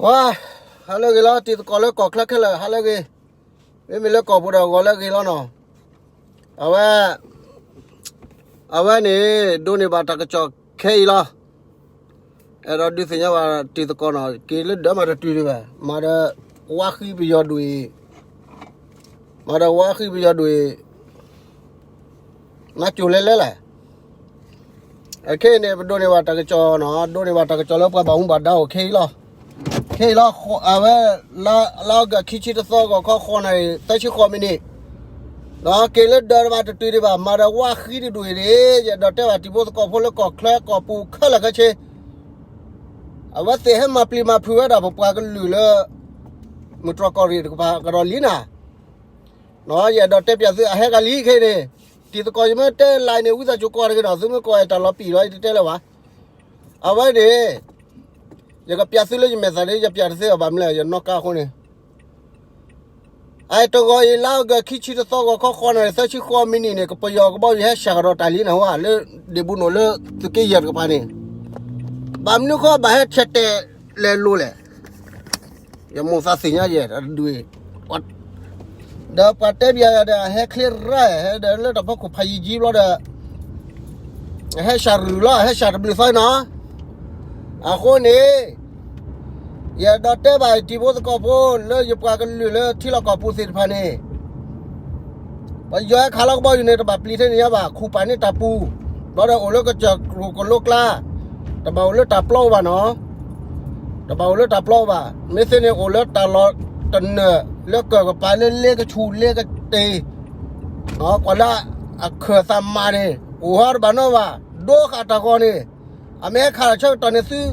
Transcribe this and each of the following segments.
ပှၤ, ဟါလၢအဂ့ၤလီၤ တံၤသကိးလၢကီၢ်ချၢခဲလၢာ် ဟါလၢအဂ့ၤ, မ့မ့ၢ်လၢကီၢ်ပူၤဒီးဂီၤလၢအဂ့ၤလီၤနီၤ. အဝဲ, အဝဲန့ၣ်ဒိးန့ၢ်ဘၣ်တၢ်ကစီၣ်ခဲအံၤလီၤ. အဲၣ်ဒိးဒုးသ့ၣ်ညါဘၣ်တံၤသကိးနီၤ က့ၤလၢဒၢးမးတတုၤဒံးဘၣ် မၤဒီးဝါဃံပယီၤဒွံၣ် မၤဒီးဝါဃံပယီၤဒွံၣ် မၤကၠိၤလဲၤလဲၤလဲၣ်. ခဲအံၤန့ၣ် ပဒိးန့ၢ်ဘၣ်တၢ်ကစီၣ်နီၤ ဒိးန့ၢ်ဘၣ်တၢ်ကစီၣ်လၢပှၤဘၣ်မူဘၣ်ဒါအိၣ်ခဲအံၤလီၤ. ခဲအံၤလီၤ အဝဲ လါအီကူးခံဆံတသီ ဂီၤခီဃိးနၣ်ရံၣ် သၢဆံဃိးမံးနံး က့ၤလၢဒၢးမးတတုၤဒံးဘၣ် မၤဒီးဝါဃံတဒွံၣ်န့ၣ် ယအဲၣ်ဒိးတဲဘၣ်တံၤဖိသကိးဖိလၢကီၢ်ချၢကီၢ်ပူၤခဲလၢာ်ခဲဆ့ အဝဲသ့ၣ်ဟဲမၤပျံၤမၤဖုးဝဲဒၣ်ပပှၤကလုာ်လၢ မုၢ်တြီၢ်ကီၢ်ရ့ၣ်တကပၤကဒီးလံနၤ. ယအဲၣ်ဒိးတဲပၠးသုအဟဲဂၤလံခဲအံၤန့ၣ်, တံၤသကိးယမ့ၢ်တဲလၢန့ၣ် ဝံသးစူၤကိးတဂ့ၤဒီး သုမ့ၢ်ကိးအတၢ်လီၤပံာ်လီၤ ယတတဲလၢၤဘၣ်. အဝဲန့ၣ် ယကပၠးသုလၢယမဲာ်သးန့ၣ် ယပၠးတသ့အီၤဘၣ်မနုၤလဲၣ် ယနီၣ်ကါအဃိန့ၣ် အတဂီၤအံၤ လါအီကူးခံဆံတသီ ဂီၤခီဃိးနၣ်ရံၣ် သၢဆံဃိးမံးနံးန့ၣ် ကပယီၤကဘီယူၤဟဲစှၤကဒီးတၢ်လံနၤဟါ လၢဒ့ၣ်ဘူနိၣ်လၢသုးက့ယဲၢ်တကပၤန့ၣ်, ဘၣ်မနုၤဃိဘၣ်ဟဲဆဲးတဲာ်လဲၤလိၤလဲၣ်. ယမိၢ်သးသ့ၣ်ညါယဲၢ်ဒွံၣ် ဒီးပှၤတဲပၠးယၤဒီး အဟဲချ့ရၣ် ဟဲဒီးလၢတၢ်ဖီခိၣ်ဖးယံၤယံၤဘျီဒီး အဟဲစှၤရုၢ်လီၤ အဟဲစှၤတဘျုးသီနီၤ. အဃိန့ၣ် ယအဲၣ်ဒိးတဲဘၣ်တံၤဖိသကိးဖိလၢယပှၤကလုာ်လၢထံလီၢ်ကီၢ်ပူၤသ့ၣ်တဖၣ်န့ၣ် ပယီၤဟဲခးလီၤကဘီယူၤန့ၣ် တဘၣ်ပျံၤထဲန့ၣ်ညါဘၣ် ခူၣ်ပာ်န့ၢ်တၢ်ပူၤ, ဘျီဒီးအိၣ်လၢကစၢၢ်ကလိကျါ, တဘၣ်အိၣ်လၢတၢ်ပျီဘၣ်နီၤ, တဘၣ်အိၣ်လၢတၢ်ပျီဘၣ်, မ့ၢ်သ့န့ၣ်အိၣ်လၢတၢ်လီၢ်တနၢၣ် လၢကၢၢ်ကပၤလၢလ့ကဆူၣ်လ့ကတ့ၢ် ကွၢ်လၢအခၢၣ်သးမၤန့ၣ် အိၣ်ဟီတဘၣ်နီတဘၣ်, ဒိဃာ်တၢ်ဂီၤန့ၣ်, အမ့ၢ်ဟဲခးတၢ်ဆၢကတီၢ်န့ၣ်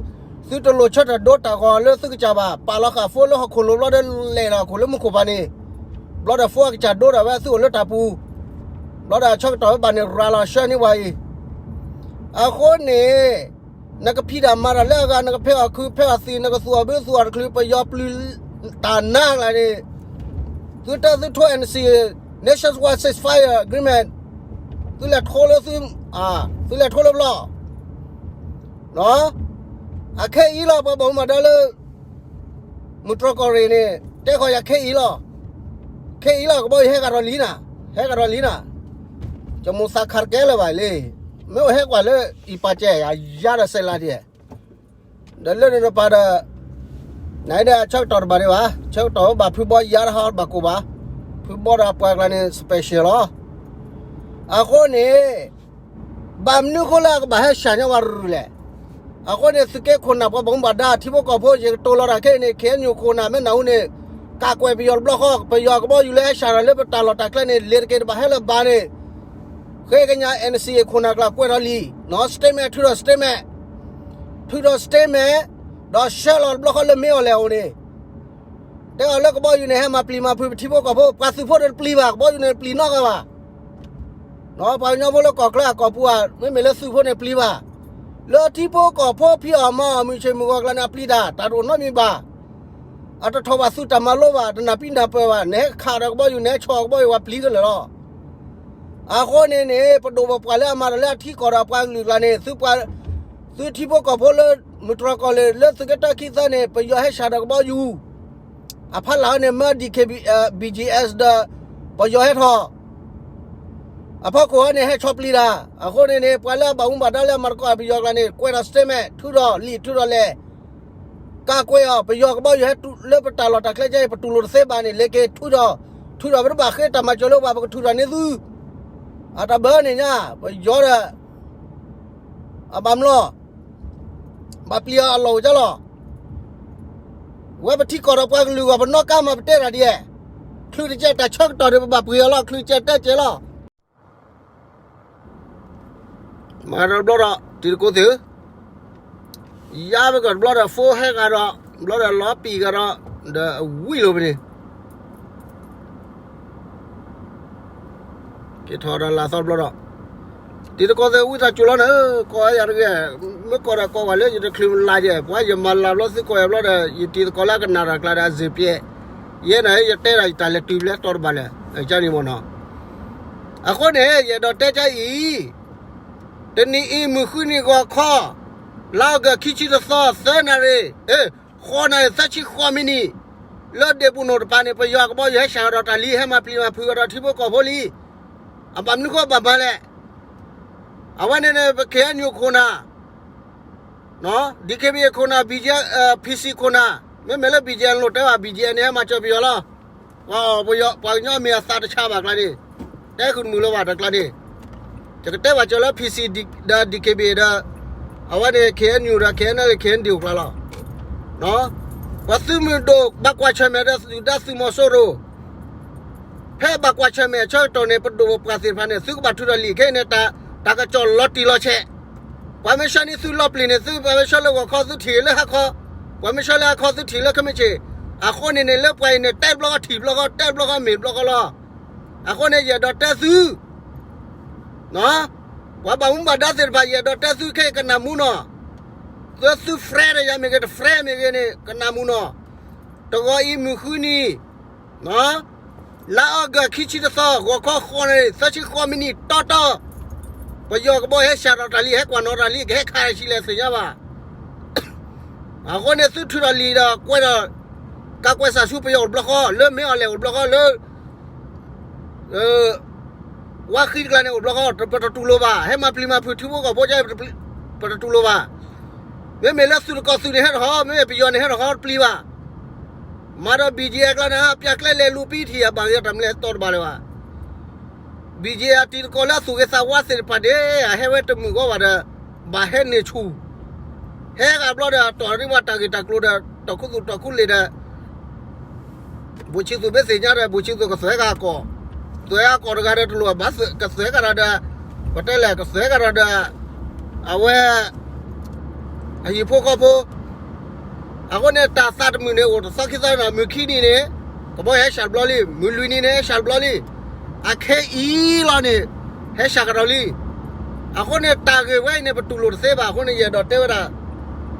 သုတလိၣ်ဆၢထၢၣ်ဒိတၢ်ဂီၤလၢသုကစၢ်ဘၣ်, ပာ်လီၤဃာ်ဖိလၢဟီၣ်ခိၣ်လိၤဘျီဒီးလဲၤလီၤဟီၣ်ခိၣ်လၢမူခိၣ်ပၤန့ၣ်, ဘျီဒီးဖိအကစၢ်ဒိဒီးဝဲသုအိၣ်လၢတၢ်ပူၤ, ဘျီဒီးဆၢကတီၢ်ဝဲဘၣ်န့ၣ်ရၤလီၤဆှၢန့ၢ်ပှၤအံၤ, အဃိန့ၣ် နကဖံးတၢ်မၤတၢ်လၢအဂၤ နကဖဲးအီၣ်ခုးဖဲးအီၣ်သံး နကသူၣ်အီၣ်ဘုသူၣ်အီၣ်တချုး ပယီၤပျုၤတၢ်နါကျါန့ၣ်, သုတၢ်သုထိ N C A, Nationwide Ceasefire Agreement, သုလဲၤထိလၢသု, သုလဲၤထိလၢဘျီ, အခဲအံၤလီၤ ပှၤဘၣ်မူဘၣ်ဒါလၢ မုၢ်တြီၢ်ကီၢ်ရ့ၣ်န့ၣ် တဲဃီၤယၤခဲအံၤလီၤ, ခဲအံၤလီၤ ကဘီယူၤဟဲကဒီးလံနၤ, ဟဲကဒီးလံနၤ, ယမိၢ်သးခးတကဲလၢၤဘၣ်လံ, မ့ၢ်အိၣ်ဟဲကွၢ်လၢအံၤပာ်စဲးယၤ ယၤဒီးစဲးလၤဒံး ဒီးလၢန့ၣ်တပၤဒီး နဒၣ်ဆၢကတီၢ်တဘၣ်ဒံးဘၣ်, ဆၢကတီၢ်ဘၣ်ဖုဘီယၤတဟီတဘၣ်ကိၢ်ဘၣ်, ဖုဘီဒီးအပှၤကျါန့ၣ် special လီၤ. အဃိန့ၣ် ဘၣ်မနုၤဃိလၢအကဘၣ်ဟဲစှၤညီဝဲရုၢ်လဲၣ်. အဃိန့ၣ် သုးက့ခိၣ်နၢ်ပှၤဘၣ်မူဘၣ်ဒါ ထံဖိကီၢ်ဖိ ယကတိၤလီၤတၢ်ခဲအံၤန့ၣ် K N U ခိၣ်နၢ်မ့ၢ်နၢ်ဟူန့ၣ် ကးကွဲးပယီၤတဘျီဃီ, ပယီၤကဘီယူၤလၢဟဲစှၤတၢ်လၢပတၢ်လီၢ်တၢ်ကျဲန့ၣ် လဲၤတက့ၢ်တဘၣ်ဟဲလၢၤဘၣ်န့ၣ် ဃ့ကညး N C A ခိၣ်နၢ်ကျါကွဲးထီၣ်လံ, statement ထုးထီၣ် statement, ထုးထီၣ် statement, ဒီးဆှၢလီၤတဘျီဃီလၢမ့ၢ်အီၤလဲၣ်အိၣ်န့ၣ် တဲအီၤလၢကဘီယူၤန့ၣ် ဟဲမၤပျံၤမၤဖုးပထံဖိကီၢ်ဖိ, ပှၤသုးဖိန့ၣ်တပျံၤဘၣ်, ကဘီယူၤန့ၣ်တပျံၤနီတဂၤဘၣ်. ပှၤကညီဖိလၢကီၢ်ချၢအကီၢ်ပူၤဧါ, မ့မ့ၢ်လၢသုးဖိန့ၣ်ပျံၤဘၣ်. လၢထံဖိကီၢ်ဖိဖံးအီၣ်မၤအီၣ်မုၢ်ဆ့ၣ်မုၢ်ဂီၤကျါန့ၣ် အပျံၤတၢ်, တၢ်တအိၣ်နီတမံၤဘၣ်. အတထီၣ်ဘၣ်သုးတၢ်မၤလိဘၣ်, တနၢ်ပံနၢ်ပၢၢ်ဘၣ်, နဟဲခးဒီးကဘီယူၤ နဟဲဆီၣ်ကဘီယူၤ ပှၤပျံၤကလၢာ်လီၤ. အဃိန့ၣ်န့ၣ် ပဒိၣ်ပပှၢ်လၢအမၤတၢ်လၢအထံကီၢ်ဒီးပှၤကလုာ်ကျါန့ၣ် သုပှၤ သုထံဖိကီၢ်ဖိလၢ မုၢ်တြီၢ်ကီၢ်ရ့ၣ် လၢသုးက့တၢခံသၢန့ၣ် ပယီၤဟဲစှၤဒီးကဘီယူၤ, အဖီလာ်န့ၣ် မၢ D K B, B G S ဒီး ပယီၤဟဲထီၣ်, အဖီခိၣ်ဟဲန့ၣ် ဟဲဆီၣ်ပျံၤတၢ်. အဃိန့ၣ်န့ၣ် ပှၤလၢအဘၣ်မူဘၣ်ဒါလၢအမၤသကိးပယီၤကျါန့ၣ် ကွဲးဒီး statement ထုးထီၣ်လံာ်ထုးထီၣ်လဲၢ် ကးကွဲးအီၤ, ပယီၤကဘီယူၤဟဲတုၤလၢပတၢ်လီၢ်တၢ်ကျဲကဲအံၤ ပတူၢ်လိာ်တသ့ဘၣ်န့ၣ် လဲၤက့ၤထုးထီၣ်, ထုးထီၣ်ပတဘၣ်ဃ့တၢ်မၤစၢၤလၢပှၤ ပကထုးထီၣ်န့ၢ်သု, အတၢ်ဘၢန့ၣ်ညါ, ပယီၤဒီး အဘၣ်မလီၤ, ဘၣ်ပျံၤအီၤအလီၢ်အိၣ်ကၢလီၤ. ဝဲပထံကီၢ်ဒီးပှၤကလုာ်ဂီၢ် ပနီၣ်ကါမး ပတဲတၢ်ဒ်လဲၣ်, ချုးတကဲတၢ်ဆၢကတီၢ်ဒီး ပဘၣ်ပှ့ၤအီၤလီၤ, ချုးတကဲတၢ်ကဲလီၤ. မၤဒီးတဘျီဒီး တံၤသကိးသ့ၣ်ဧၢ, ယါမ့ၢ်ကီၢ်တဘျီဒီး ဖိဟဲဂၤဒီး ဘျီဒီးလီၤပံာ်ဂၤဒီး ဒီးအဝံၣ်လိာ်ပန့ၣ် က့ၤထီၣ်ဒီးလၢသီတဘျီဒီး တံၤသကိးသ့ၣ် ဝံသးစူၤလီၤန့ၣ်, ကိးဝဲယၤတဂ့ၤ, မ့ၢ်ကိးဒီးကိးဝဲလၢယတချုးမလၤယဲၢ်, ပှၤယမၤလၤဘျီသုကိးယၤဘျီဒီး ယတံၤသကိးလၢအကနၣ်တၢ်ကျါဒီးအစ့ၢ်ပျဲ, ယဲန့ၣ် ယတဲဒၣ်ယတၢ်လဲၤတုၤဘျဲတီတဘၣ်လဲၣ်, ကန့ၣ်မ့ၢ်နီၤ. အဃိန့ၣ် ယအဲၣ်ဒိးတဲကအံၤ, တနံၤအံၤ မုၢ်ဃုနံၤဂီၤခီ, လါအီကူးခံဆံတသီ သၢနၣ်ရံၣ်, အ့ ဃိးနၣ်ရံၣ် သၢဆံဃိးမံးနံး လၢဒ့ၣ်ပူၤနိၣ်တပၤန့ၣ် ပယီၤကဘီယူၤဟဲဆှၢကဒီးတၢ်လံ ဟဲမၤပျံၤမၤဖုးကဒီးထံဖိကီၢ်ဖိလံ. အဘၣ်မနုၤဃိဘၣ်မၤလဲၣ်. အဝဲန့ၣ်န့ၣ် ပ ခ့ၣ်အဲၣ်ယူၣ် ခိၣ်နၢ် ဒံၣ်ခ့ၣ်ဘံၣ် ခိၣ်နၢ် ဘံၣ်ကၠ့ ဖံၣ်စံၣ် ခိၣ်နၢ်, မ့မ့ၢ်လၢ ဘံၣ်ကၠ့ လိၣ်တဲဘၣ် ဘံၣ်ကၠ့ န့ၣ် ဟဲမၤစၢၤပယီၤလီၤ. ပှၤ ပှၤကညီအမံၤအသးတဆါဘၣ်ကျါန့ၣ်, တဲဃုာ်တမုာ်လၢၤဘၣ်တၢ်ကျါန့ၣ်, ယကတဲဘၣ်စၢၤလၢ ဖံၣ်စံၣ် ဒီး ဒံၣ်ခ့ၣ်ဘံၣ် ဒီး အဝဲန့ၣ် ခ့ၣ်အဲၣ်ယူၣ် ဒီး ခ့ၣ်အဲၣ်ယူၣ် ခ့ၣ်အဲၣ်ယူၣ် ကျါလီၤ. ပှၤသုးမုၢ်ဒိၣ် ဘၣ်ကွၢ်ဆၢၣ်မဲာ်ဒီး ဒုၣ်ဒါသုးမီၤစိရိၤ ဖဲဘၣ်ကွၢ်ဆၢၣ်မဲာ်အဆၢကတီၢ်န့ၣ် ပဒိၣ်ပပှၢ်သ့ၣ်တဖၣ်န့ၣ် သုကဘၣ်ထုးထီၣ်လံာ်ခဲအံၤန့ၣ် တၢ်ကစီၣ်လီၤတံၢ်လီၤဆဲး, ပှၤမ့ၢ်ဆှၢန့ၢ်သုလီၤပျံၤန့ၣ် သုပှၤမ့ၢ်ဆှၢလၢဂီၤခီ သုထံၣ်လၢဟါခီ, ပှၤမ့ၢ်ဆှၢလၢဟါခီ သုထံၣ်လၢခဲမုၢ်ဆ့ၣ်, အဃိန့ၣ်န့ၣ် လၢပှၤအံၤန့ၣ် တဲတဘျီဃီထံၣ်တဘျီဃီ တဲတဘျီဃီမ့ၢ်တဘျီဃီလီၤ. အဃိန့ၣ် ယအဲၣ်ဒိးတဲသု ပှၤဘၣ်မူဘၣ်ဒါသ့ၣ်တဖၣ် ယအဲၣ်ဒိးတဲသုခဲအံၤ ကနၣ်မူနီၤ, သု သု friend ဒီးယၤမ့ၢ်ဂ့ၤ တ friend မ့ၢ်ဂ့ၤန့ၣ် ကနၣ်မူနီၤ, တဂီၤအံၤမုၢ်ဃုနံၤ လါအီကူး ခံဆံတသီ ဂီၤခီဃိးနၣ်ရံၣ် သၢဆံဃိးမံးနံး တီတီ, ပယီၤကဘီဟဲဆှၢဒီးတၢ်လံ ဟဲကွၢ်နီၣ်တၢ်လံ ကဟဲခးဆံလဲၣ်သ့ၣ်ညါဘၣ်. အဃိန့ၣ် သုထုးထီၣ်လံာ်ဒီး ကွဲးဒီး ကးကွဲးစးဆူပယီၤအိၣ်တဘျီဃီ လၢမ့ၢ်အီၤလဲၣ်အိၣ်တဘျီဃီ လၢ ဝါဃံတကျါန့ၣ်အိၣ်တဘျီဃီ ပတတူၢ်လိာ်ဘၣ်, ဟဲမၤပျံၤမၤဖုးထံဖိကီၢ်ဖိ ပတတူၢ်လိာ်ဘၣ်. မ့မ့ၢ်လၢသုးတကီၢ်သုးန့ၣ်ဟဲတဟီ မ့မ့ၢ်ပယီၤန့ၣ်ဟဲတဟီတပျံၤဘၣ်. မၤဒီး ဘံၣ်ကၠ့ အကျါန့ၣ် ပျၢ်ကျဲလဲၤလူၤပံထံၣ် အဘၣ်ဂ့ၤတၢ်မလဲၣ်တီတဘၣ်လၢၤဘၣ်. ဘံၣ်ကၠ့ အတံၤသကိးလၢအသူၣ်ဂ့ၤသးဝါသ့ၣ်တဖၣ်န့ၣ် အဟဲဝဲတမုာ်ဂီၢ်ဘၣ်ဒီး ဘၣ်ဟဲန့ၢ်ဆူၣ်, ဟဲဂၤဘျီဒီး အတီၢ်ရံၣ်ဝဲတၢ်ဂ့ၢ်တၢ်ကျိၤဒီး တီၢ်ခူသူၣ်တီၢ်ခူလ့ၣ်ဒီး ဘိၣ်ဆံသူးမ့ၢ်သ့ၣ်ညါဒီး ဘိၣ်ဆံသူးကသွဲကၤအကီၢ်, သွဲကၤအကီၢ်တဂၤဒီး တလိၣ်ဘၣ်ကသွဲကၤဒီး ပတဲလဲၣ် ကသွဲကၤဒီး အဝဲ အဟံၣ်ဖိဃီဖိ, အဃိန့ၣ် တၢ်သးတမုာ်န့ၣ် အိၣ်တသီခံသီန့ၣ် မုၢ်ခံနံၤန့ၣ် ကဘီဟဲဆှၢတဘျီလံ, မုၢ်လွံၢ်နံၤန့ၣ် ဟဲဆှၢတဘျီလံ, အခဲအံၤလီၤန့ၣ် ဟဲဆှၢကဒီးလံ. အဃိန့ၣ် တၢ်ဂ့ၢ်ဝဲအံၤန့ၣ် ပတူၢ်လိာ်တသ့ဘၣ်. အဃိန့ၣ် ယအဲၣ်ဒိးတဲဝဲဒၣ်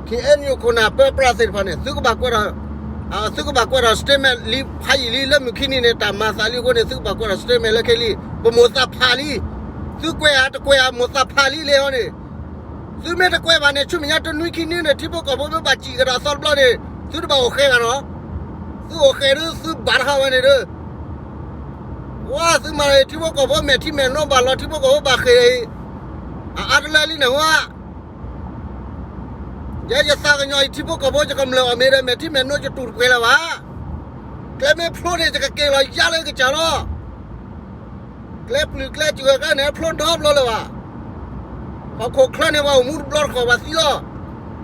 ခ့ၣ်အဲၣ်ယူၣ် ခိၣ်နၢ် ပၢပြးသ့ၣ်တဖၣ်န့ၣ် သုကဘၣ်ကွဲးဒီး သုကဘၣ်ကွဲးဒီး statement လံဖးယံာ်လံ လၢမုၢ်ခံနံၤန့ၣ် တၢ်မၤသးလံအဃိန့ၣ် သုကဘၣ်ကွဲးဒီး statement လၢခဲလံ, ပမိၢ်သးဖးလံ, သုကွဲးဧါတကွဲးဧါ မိၢ်သးဖးလံလံအဃိန့ၣ်, သုမ့ၢ်တကွဲးဘၣ်န့ၣ် ဆူမဲာ်ညါတနွံခံနွံန့ၣ် ထံဖိကီၢ်ဖိမ့ၢ်ဘၣ်စံၣ်ကဒီးအသီတဘျီန့ၣ် သုတဘၣ်အိၣ်ဃဲဂၤနီၤ, သုအိၣ်ဃဲဒီး သုဘၣ်တဟးဝဲန့ၣ်ဒီး ဝဲသုမၤထံဖိကီၢ်ဖိမဲာ်ထံမဲာ်နိဘၣ်လီၤ ထံဖိကီၢ်ဖိဘၣ်ဃ့ၢ်အံၤ, အအါတလၢလံန့ၣ်ဝဲ ယဲယသးကညီၤအံၤ ထံဖိကီၢ်ဖိယကမျၢၢ်အီၤမ့ၢ်ဒီး မဲာ်ထံမဲာ်နိယတူၢ်တပှဲၤလၢၤဘၣ်. ကျဲမ့ၢ်ဖျိန့ၣ် ယကက့ၤလီၤယါလၢယကစၢ်လီၤ. ကျဲပျုၤကျဲစှၤကျါန့ၣ် ဖျိနီတဘျီလၢၤဘၣ်. ဟီၣ်ခိၣ်ချၢန့ၣ် ပှၤအိၣ်မူတဘျီတခီၣ်ပှၤသံလီၤ.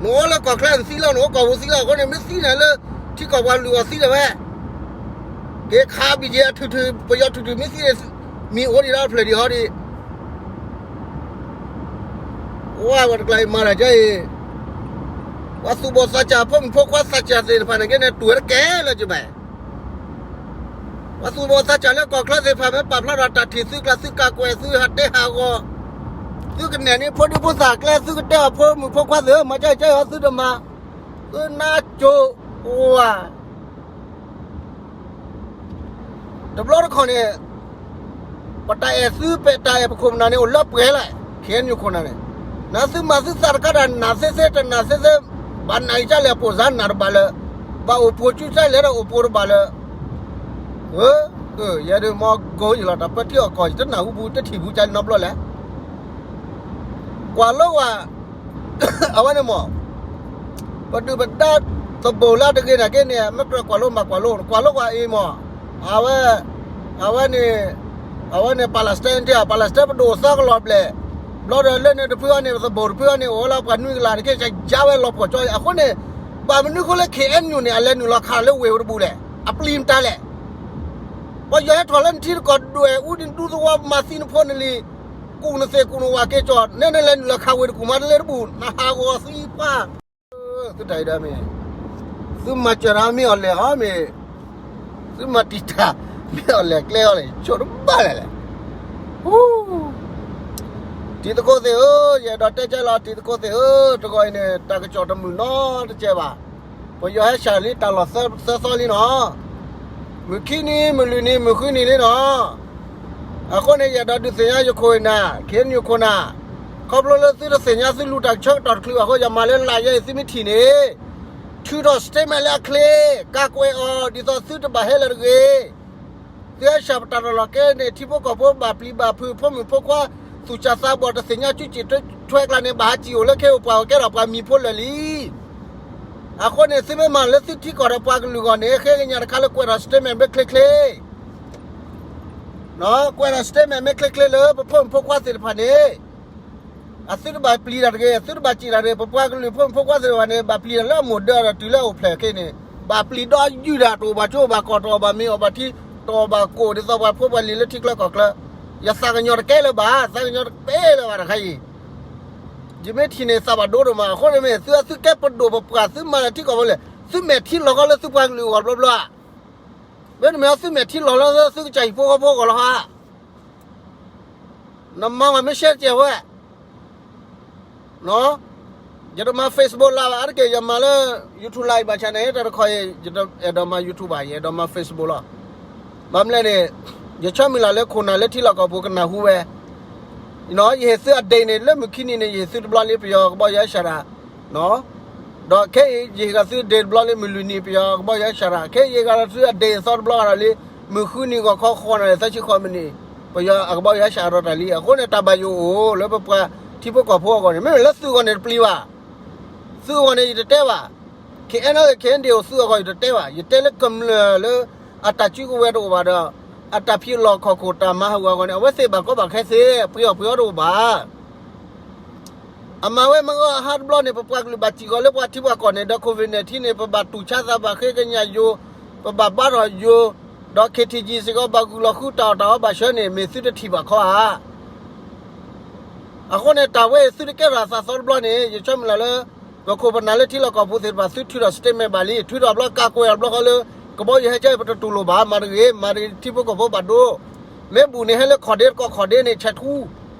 နအိၣ်လၢကီၢ်ချၢနသံလီၤ နအိၣ်ကီၢ်ပူၤသံလီၤ အဃိန့ၣ် မ့ၢ်သံန့ၣ်လၢ ထံကီၢ်ပှၤလုၢ်အီၤသံလၢၤဝဲ က့ၤခးဘံၣ်ကၠ့အထုးထုး ပယီၤထုးထုးမ့ၢ်သံန့ၣ် မံၤအိၣ်ဒံးဒီးဖျၢၣ်ဒံးဟီဒံး ဝဲတကျါအံၤမၤတၢ်ကဲအံၤ ပှၤသူၣ်ဘီၣ်သးစၢ် ဖိမုၣ်ဖိခွါသးစၢ်သ့ၣ်တဖၣ်န့ၣ်က့န့ၣ် တူၢ်ဝဲတကဲလၢၤကဘၣ်. ပှၤသူၣ်ဘီၣ်သးစၢ်လၢကီၢ်ချၢသ့ၣ်တဖၣ် မ့ၢ်ပာ်ဖျါထီၣ်တၢ်ထံၣ်သုကျါ သုကးကွဲး သုဟးတဲဟးဂီၤ သုကနဲၣ်န့ၢ်ဖိဒံဖိသၣ်ကျဲ သုကတဲအီၤဖိမုၣ်ဖိခွါသ့ၣ်ဧၢ မၤကဲကဲအီၤသုတမၤ သုနါစိၤ ဝါ တဘျီတခီၣ်န့ၣ် ပတၢ်အဲၣ်သုပဲာ်တၢ်အဲၣ်ပခိၣ်ပနၢ်န့ၣ် အိၣ်လၢပှဲၤလၢ ခ့ၣ်အဲၣ်ယူၣ် ခိၣ်နၢ်န့ၣ် နသုမၤသုသးတကးတၢ်နၢ်သ့သ့ တနၢ်သ့သ့ ဘၣ်နၢ်အံၤကလဲၣ် အပိၢ်စါနၢ်တဘၣ်လၢၤ ဘၣ်အိၣ်ပိၢ်ကူစါလဲၣ်ဒီးအိၣ်ပိၢ်တဘၣ်လၢၤ ဧၢ ယဲဒၣ်မ့ၢ်ကိးယံာ်လီၤ တၢ်ပၢထံအီၣ်ကီၢ် ယတနၢ်ဟူဘူး တထံၣ်ဘူးကလီနီတဘျီလဲၣ် ကွၢ်လိကွၢ် အဝဲန့ၣ်မ့ၢ် ပဒုၣ်ပဒါသဘိၣ်လၢတဂ့ၤန့ၣ်က့န့ၣ် မ့ၢ်ကြၢးကွၢ်လိမၤကွၢ်လိ ကွၢ်လိကွၢ်အံၤမ့ၢ် အဝဲ အဝဲန့ၣ် အဝဲန့ၣ် Palestine တ့ၢ် Palestine ပဒိၣ်သီကလီၤဘျဲၣ် ဘျီဒီးလၢန့ၣ်တဖုအံၤန့ၣ် သဘိၣ်တဖုအံၤန့ၣ် အိၣ်လၢပှၤနွံကလးတက့ၢ် ယါဝဲလီၤပှီၢ်ကၠီ အဃိန့ၣ် ဘၣ်မနုၤဃိလၢ ခ့ၣ်အဲၣ်ယူၣ် န့ၣ် အလဲၤနုာ်လီၤခးလၢဝ့ၢ်ဝဲတဘူးလဲၣ် အပျံၤမတၤလဲၣ် ပှၤယွၤဟဲထီၣ်လၢနထံတကီၢ်ဒွဲၣ်အူဒူသဝီ မၤသံနဖိနလံၤ ကူၣ်နသ့ၣ်ကူၣ်နဝၣ်က့ၤကၠီၣ် နဲနလဲၤနုာ်လီၤခးဝ့ၢ်တကူၣ်မးတလၢတဘူး နဟးဂီၤသံပှၢ် သုတၢ်အံၤဒီးမ့ၢ် သုမၤစၢၤတၢ်မ့ၢ်အီၤလဲၣ်ဟီမ့ၢ် သုမၤတံာ်တာ် မ့ၢ်အီၤလဲၣ်ကျဲအီၤလဲၣ် ဆိတဘၣ်လဲၣ်လဲၣ် တံၤသကိးသ့ၣ်ဧၢ ယအဲၣ်ဒိးတဲကဲလီၤ တံၤသကိးသ့ၣ်ဧၢ တဂီၤအံၤန့ၣ် တၢ်ကစီၣ်တမုာ်နီတကဲဘၣ် ပယီၤဟဲဆှၢလံတၢ်လီၢ်သၢသီလံနီၤ မုၢ်ခံနံၤ မုၢ်လွံၢ်နံၤ မုၢ်ဃုနံၤလံနီၤ အဃိန့ၣ် ယအဲၣ်ဒိးဒုးသ့ၣ်ညါယခိၣ်အနၢ် ခ့ၣ်အဲၣ်ယူၣ် ခိၣ်နၢ် ခီဖျိလၢသုတသ့ၣ်ညါသုလူၤတၢ်ဆၢကတီၢ်တချုးဘၣ်အဃိ ယမၤလၢလၢ်ယဲအံၤသုမ့ၢ်ထံၣ်န့ၣ် ထုးထီၣ် statement လၢအချ့, ကးကွဲးအီၤ ဒ်သိးသုတဘၣ်ဟဲလၢၤတဂ့ၤ. သုဟဲဆှၢပတၢ်လီၢ်လီၤကဲန့ၣ် ထံဖိကီၢ်ဖိဘၣ်ပျံၤဘၣ်ဖုး ဖိမုၣ်ဖိခွါ သူၣ်စၢ်သးဘီၣ် တသ့ၣ်ညါစုစ့ၣ်ထွဲကျါန့ၣ် ဘၣ်ဟးစံၣ်အိၣ်လၢခဲအိၣ်ပှၤဂီၢ် ကဲထီၣ်ပှၤမံၤဖိလၢာ်လံ. အဃိန့ၣ် သုမ့ၢ်မၤလၢသုထံကီၢ်ဒီးပှၤကလုာ်အဂီၢ်န့ၣ် ဃ့ကညးတခါလၢကွဲးထီၣ် statement မ့ၢ်ချ့ချ့ ကွဲးထီၣ် statement မ့ၢ်ချ့ချ့လၢပဖိမုၣ်ဖိခွါသ့ၣ်တဖၣ်န့ၣ် အသုတဘၣ်ပျံၤတၢ်တဂ့ၤ, သုတဘၣ်စံၣ်တၢ်တဂ့ၤ, ပပှၤကလုာ်ဖိမုၣ်ဖိခွါသ့ၣ်တဖၣ်န့ၣ် ဘၣ်ပျံၤတၢ်လၢအမိၢ်ဒၢဒီးတုၤလၢအအိၣ်ဖျဲၣ်ခဲအံၤန့ၣ် ဘၣ်ပျံၤဒီးယုၢ်တၢ် တအိၣ်ဘၣ်ကၠိဘၣ်ကီၢ် တအိၣ်ဘၣ်မ့ၤအီၣ်ဘၣ်ထံ တအိၣ်ဘၣ်ကိၣ် ဒ်သိးပှၤဖိပှၤလံၤလၢထံချၢကီၢ်ချၢ. ယသးကညီၤတကဲလၢၤဘၣ်, သးကညီၤတကဲလၢၤဘၣ်တခါအံၤ ယမ့ၢ်ထံၣ်န့ၣ် သးဘၣ်ဒိဒိၣ်မး. အဃိန့ၣ်မ့ၢ်သုသုကဲပဒိၣ်ပပှၢ် သုမၤလၢထံကီၢ်ဖိလဲၣ်, သုမဲာ်ထံလီၤကီလၢသုပှၤကလုာ်အဂီၢ်တဘျီဘျီဧါ. မ့တမ့ၢ် သုမဲာ်ထံလီၤလၢသုကစၢ်ဟံၣ်ဖိဃီဖိအဂီၢ်လီၤဧါ. နမၤမၤမ့ၢ်ရှဲတကဲးဝဲ ယတမၤ Facebook Live ဘၣ်, အါတက့ၢ်ယမၤလၢ YouTube Live ဘၣ်ဆၣ်န့ၣ် တၢ်တခီအံၤ ယတအဲၣ်ဒိးမၤ YouTube ဘၣ်, ယအဲၣ်ဒိးမၤ Facebook လီၤ. ဘၣ်မနုၤလဲၣ်န့ၣ် ယဆၢမုၢ်လၢ်လၢခိၣ်နၢ်လၢထံလီၢ်ကီၢ်ပူၤကနၢ်ဟူဝဲ, ယဟ့ၣ်သု update န့ၣ် လၢမုၢ်ခံနံၤန့ၣ် ယဟ့ၣ်သုတဘျီလံ ပယီၤကဘီယူၤဟဲစှၤတၢ် ဒီးခဲအံၤ ယဟ့ၣ်ဂီၤသု update တဘျီလံ မုၢ်လွံၢ်နံၤ ပယီၤကဘီယူၤဟဲစှၤတၢ်, ခဲအံၤယဟ့ၣ်ဂီၤသု update အသီတဘျီဂၤဒီးလံ မုၢ်ဃုနံၤဂီၤခီဃိးနၣ်ရံၣ် သၢဆံဃိးမံးနံး ပယီၤအကဘီယူၤဟဲစှၤဒီးတၢ်လံ. အဃိန့ၣ် တၢ်ဘၣ်ယိၣ်အိၣ်လၢပပှၤထံဖိကီၢ်ဖိအဂီၢ်န့ၣ် မ့မ့ၢ်လၢသုဂီၢ်န့ၣ်တပျံၤဘၣ်. သုဂီၢ်န့ၣ် ယတတဲဘၣ်. KNLA KNDO သုအဂီၢ် ယတတဲဘၣ်. ယတဲလၢကမျၢၢ်လၢ အတၢ်စုကဝဲၤတအိၣ်ဘၣ်ဒီး အတၢ်ဖံးလီၢ်ခီၣ်ခိၣ် တၢ်မၤဟးဂီၤအဂီၢ်န့ၣ် အဝဲသ့ၣ်ဘၣ်ကီဘၣ်ခဲသ့, ပှ့ၤအီၣ်ပှ့ၤအီတအိၣ်ဘၣ်. အမၤဝဲမ့ၢ်အဟါတဘျီန့ၣ် ပပှၤကလုာ်ဘၣ်စံၣ်ဃီၤလၢပှၤထံပှၤကီၢ်န့ၣ် ဒီး COVID nineteen န့ၣ် ပဘၣ်တူၢ်ဆါသး ဘၣ်ဃ့ကညးယိၤ, ပဘၣ်ဘါထီၣ်ယိၤ, ဒီး K T G စ့ၢ်ကီး ဘၣ်ဂုာ်လီၤဃုတၢ်အီၣ်တၢ်အီဘၣ်ဆၢန့ၣ် မ့ၢ်သုတထံၣ်ဘၣ်ခီဧါ. အဃိန့ၣ် တၢ်ဝဲအံၤ သုတကဲထီၣ်အသးသီတဘျီန့ၣ် ယဆၢမုၢ်လၢ်လၢ ပခိၣ်ပနၢ်လၢထံလီၢ်ကီၢ်ပူၤသ့ၣ်တဖၣ် သုထုးထီၣ် statement ဘၣ်လံ, ထုးထီၣ်ဘျီ ကးကွဲးအီၤတဘျီဃီလၢ ကဘီယူၤဟဲကၢ ပတတူၢ်လိာ်ဘၣ်, မၤတဂ့ၤ, မၤတဂ့ၤ ထံဖိကီၢ်ဖိဘၣ်ဒိ, မ့ၢ်ဘူၣ်န့ၣ် ဟဲလၢခီၣ်ဒ့တကီၢ်ခီၣ်ဒ့န့ၣ် ဆဲးထူ,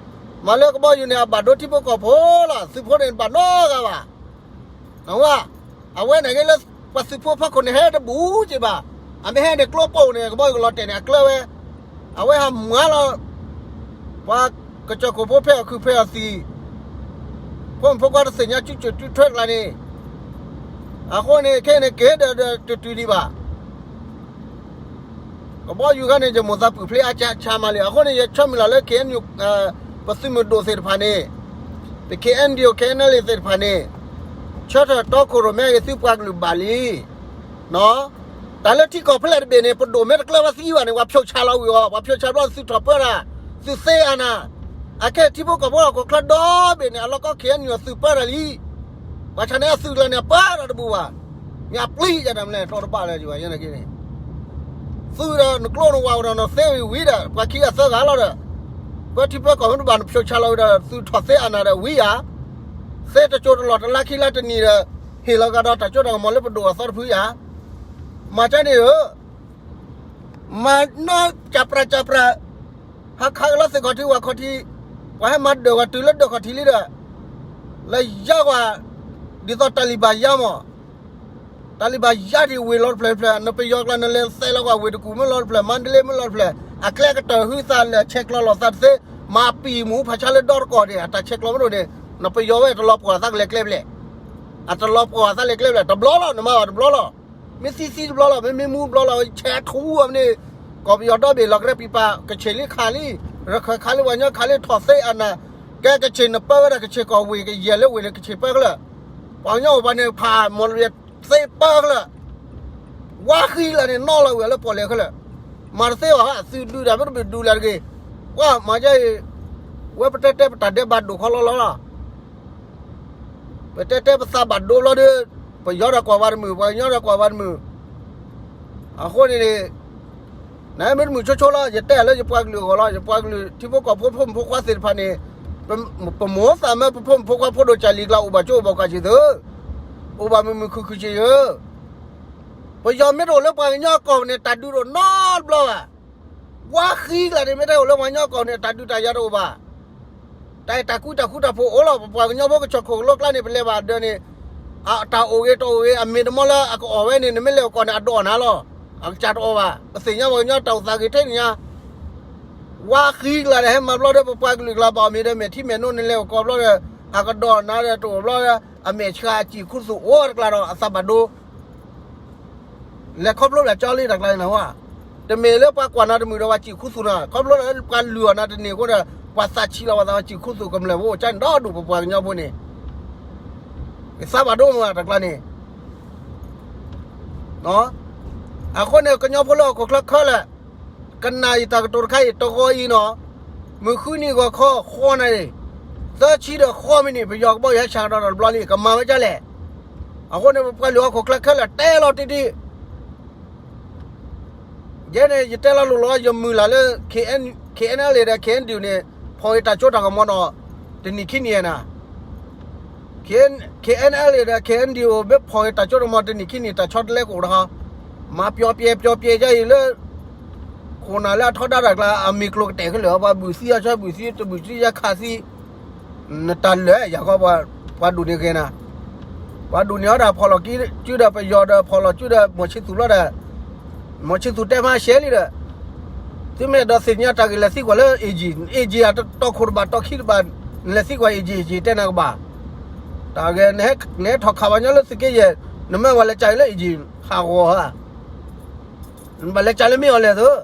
မၤလၢကဘီယူၤန့ၣ် အဘၣ်ဒိထံဖိကီၢ်ဖိလီၤ, သုးဖိန့ၣ် ဘၣ်နီတဂၤဘၣ်. အဝဲ အဝဲန့ၣ်ဂ့ၤလၢ ပှၤသုးဖိဖီခိၣ်န့ၣ် ဟဲတဘူၣ်က့ဘၣ်, အမ့ၢ်ဟဲန့ၣ် ကျိပိာ်န့ၣ် ကဘီယူၤကလီၤတဲာ်န့ၣ် အကျၢၤဝဲ, အဝဲဟးမၤလီၤ ပှၤကစၢၢ်ခိၣ်ဖိဖဲအီၣ်ခုးဖဲအီၣ်သံၣ်, ဖိမုၣ်ဖိခွါတသ့ၣ်ညါစုစ့ၣ်စုထွဲကျါန့ၣ်, အဃိန့ၣ် ခဲအံၤန့ၣ် က့ၤဒီးတတုၤဒံးဘၣ်. ကဘီယူၤခါန့ၣ် ယမိၢ်သးပူၣ်ဖျ့အါဆါမးလံ. အဃိန့ၣ် ယဆၢမုၢ်လၢ်လၢ K N U ပသုးမုၢ်ဒိၣ်သ့ၣ်တဖၣ်န့ၣ်, ပ K N D O K N L A သ့ၣ်တဖၣ်န့ၣ် ဆၢထၢၣ်တီခိၣ်ရိၣ်မဲဂ့ၤ သုပှၤကလုာ်ဘၣ်လံ. တၢ်လၢထံကီၢ်ဖဲလဲၣ်တဘ့ၣ်န့ၣ် ပဒိၣ်မ့ၢ်တကျၢၤဝဲသံဘၣ်န့ၣ် ပှၤဖျိးဆါလီၤဝံၤအီၤ, ပှၤဖျိးဆါဘျီသုးထီၣ်ပၢတၢ်, သုးသ့အနၢ်, အခဲအံၤထံဖိကီၢ်ဖိအခိၣ်ချၢဒီဘ့ၣ်န့ၣ် အလီၢ်ကီ K N U သုးပၢတၢ်လံ. ဘၣ်ဆၣ်န့ၣ် အသုးကျါန့ၣ် အပၢတၢ်တဘူၣ်ဘၣ်. မ့ၢ်အပျံၤယၤတၢ်မလဲၣ် တဘၣ်လၢၤဘၣ်န့ၣ်က့န့ၣ်, သုးဒီးနကျိနဝၤဝဲဒီးနသ့ဝံၤဝံၤဒီး ပှၤခံဂၤသၢဂၤလီၤဒီး, ပှၤထံဖိကီၢ်ဖိတဘၣ်နဖျိးဆါလီၤဝံၤဒီး သုးထီၣ်သ့အနၢ်ဒီးဝံၤယၤ, သ့တစိၤတလီၢ်တလါခံလါတနံၣ်ဒီး ဟ့ၣ်လီၤကဒီးတၢ်စိတၢ်ကမီၤလၢပဒိၣ်အသီတဖုယၤ, မၤကန့ၣ်ဧၢ မၤနီၢ်ကၠးပြးကၠးပြး, ဟးခးက့ၤလီၤသ့ၣ်ခီၣ်ထံးဝၣ်ခီၣ်ထံး, ပှၤဟဲမၤဒၢၣ်ဝဲတုၤလၢဒၢၣ်ခီၣ်ထံးလံဒီး, လၢယါဝဲ, ဒ်သိးတၢ်လံၣ်ဘၣ်ယါမး, တၢ်လံၣ်ဘၣ်ယါဒံးဝ့ၢ်လီၤတဖျၢၣ်တဖျၢၣ်, နပယီၤကျါနလဲၤသဲလီၤကွၢ်ဝ့ၢ်တကူၣ်မ့ၢ်လီၤတဖျၢၣ်, မါဒလ့မ့ၢ်လီၤတဖျၢၣ်, အကျဲကတၢၢ်ဟုသးလဲၤဆဲးကျိးလိာ်သးတသ့, မၤပံာ်မူဖးဆါလၢဒီတကီၢ်န့ၣ် အတၢ်ဆဲးကျိးမ့ၢ်ဒိၣ်န့ၣ်, နပယီၤဝဲတလီၤပှီၢ်သးကလဲၤကျဲဘျဲၣ်, အတလီၤပှီၢ်သးလဲၤကျဲဘျဲၣ်, တဘျီလီၤ နမၤဘၣ်တဘျီလီၤ မ့ၢ်သံသံတဘျီလီၤ, မ့မ့ၢ်မူတဘျီလီၤ, ဆဲးထူအမ့ၢ်န့ၣ်, ကီၢ်ပယီၤဒီဘ့ၣ်လီၤကရဲပံၤပာ်, ကဆ့ၣ်လံခးလံ, ရခၢၣ်ခးလံ, ပှၤကညီခးလံ, ထီၣ်သ့အနၢ်, ကဲကဆ့ၣ်နပၢဝဲဒၣ်ကဆ့ၣ်ကီၢ်ဝ့ၢ်ကယဲၢ်လၢဝ့ၢ်န့ၣ် ကဆ့ၣ်ပၢခဲလၢာ်, ပှၤကညီအိၣ်ပှၤန့ၣ် ဖးမီၣ်လဝဲသ့ပၢခဲလၢာ်, ဝါဃံလၢ်န့ၣ် နီၣ်လီၤဝံၤအလၢပီၣ်လဲၣ်ခဲလၢာ်, မၤတသ့ဘၣ်, သုးဒုးတၢ်မ့ၢ်တဘၣ်ဒုးလၢ်တဂ့ၤ, ကွၢ်မၤကဲအံၤ, ဝဲပတဲတဲပတၢ်ဒဲးဘးဒိၣ်ခီလီၤလီၤလီၤ ပတဲတဲပသးဘၣ်ဒိဘျီဒီး, ပယီၤဒီးကွၢ်ဝဲတမုာ်, ပှၤကညီဒီးကွၢ်ဝဲတမုာ်, အဃိန့ၣ်န့ၣ်, နမ့ၢ်တမုာ်ဆိဆိလီၤ, ယတဲလၢယပှၤကလုာ်အဂီၢ်လီၤ, ယပှၤကလုာ်ထံဖိကီၢ်ဖိဖိမုၣ်ဖိခွါသ့ၣ်တဖၣ်န့ၣ်, ပမိၢ်သးမၢပဖိမုၣ်ဖိခွါဖိဒိၣ်ကၢ်လံၤကျါအိၣ်ဘၣ်ကၠိအိၣ်ဘၣ်ကွၢ်စ့ၢ်ကီး, အိၣ်ဘၣ်မုာ်မုာ်ခုၣ်ခုၣ်စ့ၢ်ကီး, ပယီၤမ့ၢ်တအိၣ်လၢပှၤကညီကီၢ်န့ၣ် တၢ်ဒုးတအိၣ်နီတဘျီဘၣ် ဝါဃံကျါန့ၣ် မ့ၢ်တအိၣ်လၢပှၤကညီကီၢ်န့ၣ် တၢ်ဒုးတၢ်ယၤတအိၣ်ဘၣ်. တၢ်အဲၣ်တၢ်ကွံတၢ်ဃူတၢ်ဖိးအိၣ်လီၤ. ပပှၤကညီဖိကဆီၣ်ခိၣ်ကလိကျါန့ၣ် ပလဲၤဘၣ်ဒၢးန့ၣ်, တၢ်အိၣ်ဂ့ၤတအိၣ်ဂ့ၤ အမ့ၢ်တမီလၢအကအီၣ်ဝဲန့ၣ် နမ့ၢ်လဲၤအိၣ်ကီၢ်န့ၣ် အဒိးအီၣ်နၤလီၤ. အကစၢ်တအီၣ်ဘၣ်. ပသ့ၣ်ညါပှၤကညီတၢ်အိၣ်သးဂ့ၤထဲန့ၣ်ညါ ဝါဃံကျါဒီး ဟဲမၤဘျီဒီး ပပှၤကလုာ်ကျါ ဘၣ်အီၣ်မ့ၤဒီး မဲာ်ထံမဲာ်နိန့ၣ် လဲၤအိၣ်ကီၢ်ဘျီဒီး အကဒိးနၤဒီး တအိၣ်ဘျီဒီး အမဲာ်ဆှးအစံၣ်ခူသူၣ်အိၣ်တကျါဒီးအသးဘၣ်ဒိ လဲၤခီဖျိလၢကၠီလံတကျါန့ၣ်နဟါ, တမ့ၢ်လၢပှၤကွၢ်နၤတမုာ်ဒီးပှၤစံၣ်ခူသူၣ်နၤ, ခီဖျိလၢပှၤလုၢ်အီၣ်နၤတန့ၢ်အဃိဒီး ပှၤသးဆံးလီၤပှၤသး ပှၤစံၣ်ခူသူၣ်ကမျၢၢ်ဖိ ကၠီန့ၣ်ဒီဒူၣ်ပပှၤကညီဖိန့ၣ် သးဘၣ်ဒိမးတကျါန့ၣ် အဃိန့ၣ် ကညီဖိလၢဟီၣ်ခိၣ်ချၢခဲလၢာ်, ကနၣ်အံၤတၢ်ကတိၤတခါအံၤ တဂီၤအံၤနီၤ, မုၢ်ဃုနံၤဂီၤခီဃိးနၣ်ရံၣ်, သၢဆံဒီးဃိးမံးနံး ပယီၤကဘီယူၤဟဲဆှၣ်ဒီးတဘျီလံ ကမၤဝဲဒ်လဲၣ်. အဃိန့ၣ် ပပှၤလုၢ်ဟီၣ်ခိၣ်ချၢခဲလၢာ် တဲလီၤတံၢ်တံၢ် ယဲန့ၣ် ယတဲလီၤလိၤလီၤ ယမုၢ်လၢ်လၢ K N, K N L A ဒီး K N D O န့ၣ် ဖီၣ်ဂ့ၤတၢ်စိတၢ်ကမီၤနီၤ, တနံၣ်ခံနံၣ်နၤ K N, K N L A ဒီး K N D O ဘၣ်ဖီၣ်ဂ့ၤတၢ်စိတၢ်ကမီၤ တနံၣ်ခံနံၣ် တၢ်ဆီတလဲကအိၣ်တဟီ, မၤပျီပျဲပျီပျဲယါအံၤလၢ ခိၣ်နၢ်လၢအထီဒါတၢ်ကျါ အမ့ၢ်ကျိၤကတဲာ်ခဲလၢာ် ပှၤဘုၣ်သံအီၤဆၢဘုၣ်သံ တဘုၣ်သံယါခးသံ နတၢ်လၢာ်ယၤဃီ ပှၤဒိၣ်န့ၢ်ဂ့ၤနၤ, ပှၤဒိၣ်န့ၢ်အီၤဒီးဖီၣ်လီၤကံ စုဒီးပယီၤဒီးဖီၣ်လီၤစုဒီး မီၤဆံသူၣ်လီၤဒီး မီၤဆံသူၣ်တဲမးရှဲလံဒီး သုမ့ၢ်အဲၣ်ဒိးသ့ၣ်ညါတၢ်ဂ့ၢ်လဲၤသံကွၢ်လၢ A G, A G အတီခိၣ်တဘၣ်တီခံတဘၣ် နလဲၤသံကွၢ် A G, A G တဲနၤကဘၣ်, တၢ်ဂ့ၢ် နဟဲထီၣ်ခးပှၤညီလၢသုးက့ယဲၢ် နမ့ၢ်ဝဲလဲၤကၢ်လၢ A G ဟးဂီၤဧါ, နဘၣ်လဲၤကၢ်လၢမ့ၢ်အီၤလဲၣ်သိး,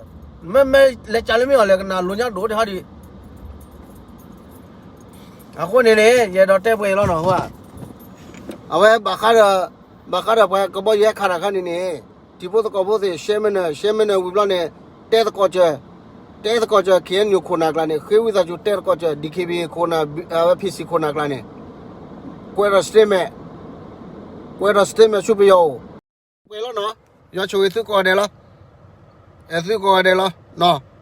နမ့ၢ်လဲၤကၢ်လၢမ့ၢ်အီၤလဲၣ် ကနၣ်လိၤညါဒိၣ်တဟီဒံး အဃိန့ၣ်န့ၣ် ယအဲၣ်ဒိးတဲပှဲၤလီၤနီၤ, အဝဲဘၣ်ဃးဒီး ဘၣ်ဃးဒီးပှၤကဘီယူၤဟဲခးတၢ်ခါန့ၣ်န့ၣ် တံၤဖိသကိးဖိသ့ၣ် ရှဲမနၢၤ ရှဲမနၢၤဝံၤဘျီန့ၣ် တဲသကိးစၢၤ တဲသကိးစၢၤ K N U ခိၣ်နၢ်ကျါန့ၣ် ဃ့ဝံသးစူၤတဲသကိးစၢၤ D K B A ခိၣ်နၢ် အဝဲ P C ခိၣ်နၢ်ကျါန့ၣ် ကွဲးဒီး statement, ကွဲးဒီး statement ဆူပယီၤအိၣ်, ကွဲးလီၤနီၤ, ယွၤဆိၣ်ဂ့ၤသုကိးဂၤဒဲးလီၤ, အဲၣ်သုကိးဂၤဒဲးလီၤနီၤ.